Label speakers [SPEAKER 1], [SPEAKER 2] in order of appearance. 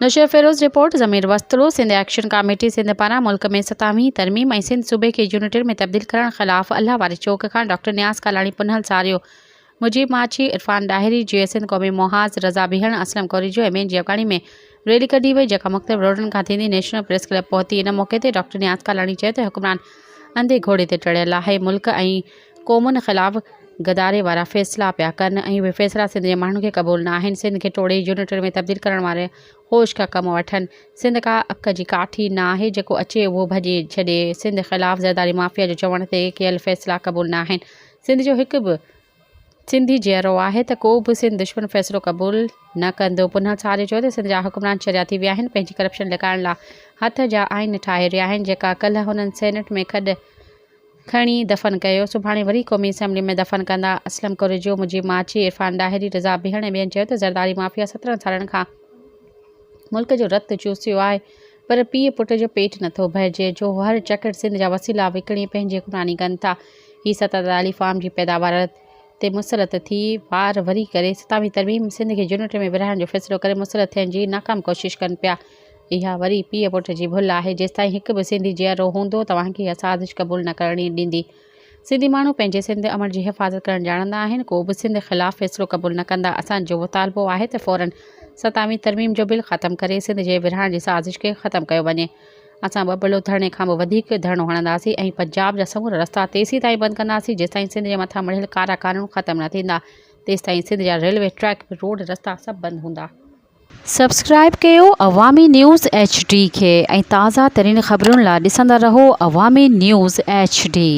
[SPEAKER 1] Naushahro Feroze, report, Zameer Wastro, Sindh action committee Sindh پاران ملڪ ۾ ستاويهين ترميم ۽ سنڌ صوبي کي يونٽن ۾ تبديل ڪرڻ خلاف الله واري چوڪ کان ڊاڪٽر نياز ڪالاڻي، پنهل ساريو، مجيب ماڇي، عرفان ڏاهري، جيئي سنڌ قومي محاذ، رضا بيهڻ، اسلم ڪوريجو ۽ ٻين جي اڳواڻي ۾ ريلي ڪڍي وئي جيڪا مختلف روڊن کان ٿيندي نيشنل پريس ڪلب پهتي ان موقعي تي ڊاڪٽر نياز ڪالاڻي چيو ته حڪمران انڌي گهوڙي تي چڙهيل آهي ملڪ ۽ قومن خلاف غداري وارا فيصلا پيا ڪن ۽ اهي فيصلا سنڌ جي ماڻهن کي قبول نه آهن، سنڌ کي ٽوڙي يونٽن ۾ تبديل ڪرڻ وارا هوش کان ڪم وٺن، سنڌ ڪا اڪ جي ڪاٺي نه آهي جيڪو اچي اهو ڀڄي ڇڏي، سنڌ خلاف زرداري مافيا جو چوڻ تي ڪيل فيصلا قبول نه آهن، سنڌ جو هڪ به سنڌي جيئرو آهي ته ڪو به سنڌ دشمن فيصلو قبول نه ڪندو، پنهل ساريو چيو ته سنڌ جا حڪمران چريا ٿي ويا آهن، پنهنجي ڪرپشن لڪائڻ لا هٿ جا آئين ٺاهي رهيا آهن، جيڪا ڪلهه هنن سينيٽ ۾ کڏ کڻي دفن ڪيو، سڀاڻي وري قومي اسيمبلي ۾ دفن ڪندا، اسلم ڪوريجو، مجيب ماڇي، عرفان ڏاهري، رضا بيهڻ ۽ ٻين چيو ته زرداري مافيا 17 سالن کان ملڪ جو رت چوسيو آهي پر پيء پٽ جو پيٽ نٿو ڀرجي جو هر چڪر سنڌ جا وسيلا وڪڻي پنهنجي حڪمراني ڪن ٿا، هي ستتالي فارم جي پيداوار تي مسلط ٿي وار وري ڪري ستاويهين ترميم سنڌ کي يونٽ ۾ ورهائڻ جو فيصلو ڪري مسلط ٿيڻ جي ناڪام ڪوشش ڪن پيا. اها وري پيء پٽ جي ڀل آهي، جيستائين هڪ به سنڌي جيئرو هوندو توهان کي اها سازش قبول نه ڪرڻي ڏيندي. سنڌي ماڻهو پنهنجي سنڌ امڙ جي حفاظت ڪرڻ ڄاڻندا آهن، ڪو به سنڌ خلاف فيصلو قبول نه ڪندا، اسان جو مطالبو آهي ته فورن ستاويهين ترميم جو بل ختم ڪري سنڌ جي ورهائڻ جي سازش کي ختم ڪيو وڃي. اسان ٻٻلو ڌرڻي کان به وڌيڪ ڌرڻو هڻنداسين ۽ پنجاب جا سمورا رستا تيسيتائين بند ڪنداسين جيستائين سنڌ جي مٿان مڙهيل ڪارا قانون ختم نه ٿيندا تيستائين سنڌ جا ريلوي ٽريڪ، روڊ رستا سڀ بند هوندا.
[SPEAKER 2] سبسڪرائب ڪيو عوامي نيوز ايڇ ڊي کي ۽ تازه ترين خبرن لا ڏسندا رهو عوامي نيوز ايڇ ڊي.